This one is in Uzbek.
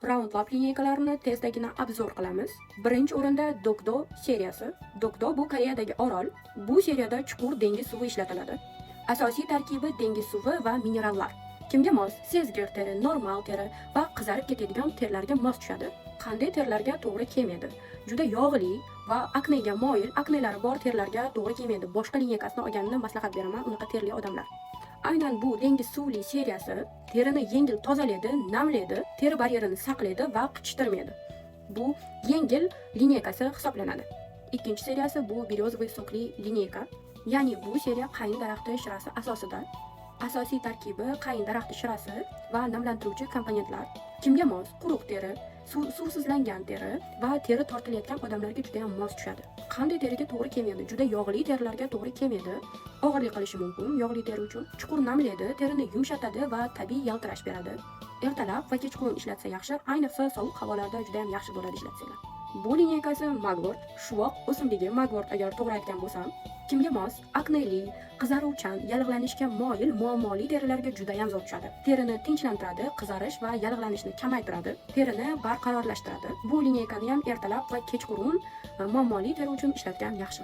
Round Lab линейка larini tezdagina обзор qilamiz. Birinchi o'rinda Dokdo seriyasi. Dokdo bu Koreyadagi orol. Bu seriyada chuqur dengiz suvi ishlatiladi. Asosiy tarkibi dengiz suvi va minerallar. Kimga mos? Sezgir teri, normal teri va qizarib ketadigan terlarga mos tushadi. Qanday terlarga to'g'ri kelmaydi? Juda yog'li va aknega moyil, aknelari bor terlarga to'g'ri kelmaydi. Boshqa линейка sini olganini maslahat beraman unaqa terli odamlar. Aynan bu dengiz suvli seriyasi terini yengil tozalaydi, namlaydi, teri baryerini saqlaydi va qichishtirmaydi. Bu yengil линейка si hisoblanadi. Ikkinchi seriyasi bu березовый сок li линейка. Ya'ni bu seriya qayin daraxti shirasi asosida. Asosiy tarkibi qayin daraxti shirasi va namlantiruvchi komponentlar. Kimga mos? Quruq teri, suvsizlangan teri va teri tortilayotgan odamlarga juda ham mos tushadi. Qanday teriga to'g'ri kelmaydi? Juda yog'li terilarga to'g'ri kelmaydi. Og'irlik qilishi mumkin yog'li teri uchun. Chuqur namlaydi, terini yumshatadi va tabiiy yaltirash beradi. Ertalab va kechqurun ishlatsa yaxshi, ayniqsa sovuq havolarda juda ham yaxshi bo'ladi ishlatsanglar. Bu линейка si mugwort, shuvoq o'simligi, mugwort agar to'g'ri aytgan bo'lsam. Kimga mos? Akneli, qizaruvchan, yallig'lanishga moyil, muammoli terilarga juda ham zo'r tushadi. Terini tinchlantiradi, qizarish va yallig'lanishni kamaytiradi, terini barqarorlashtiradi. Bu линейка ni ham ertalab va kechqurun muammoli teri uchun ishlatgan yaxshi.